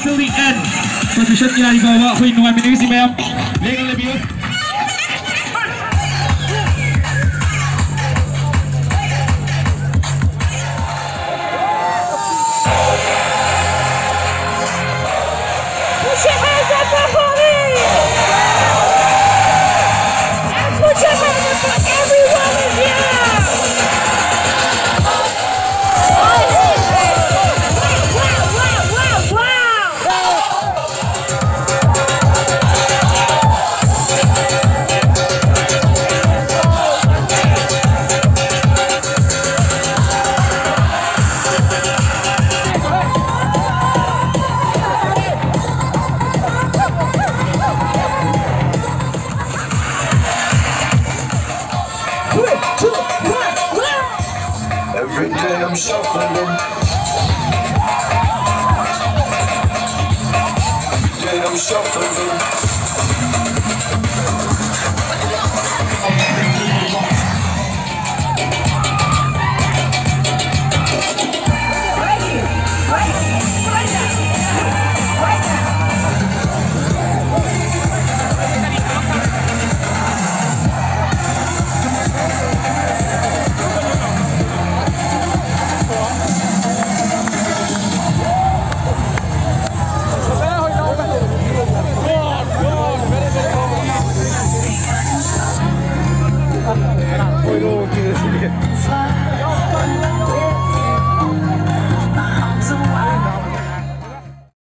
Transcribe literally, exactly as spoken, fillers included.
Till the end. Position ꯌꯥꯔꯤ ꯐꯥꯎꯕ ꯑꯩꯈꯣꯏ ꯅꯨꯡꯉꯥꯏꯃꯤꯟꯅꯔꯤꯁꯤ ꯃꯌꯥꯝ꯫ ꯂꯦꯡꯗꯅ ꯂꯩꯕꯤꯌꯨ꯫ Put your hands up for Holly! And put your hands up for everyone in here! Wow, wow, wow, wow, wow! Three, two, one, one. Every day I'm shuffling. Every day I'm shuffling.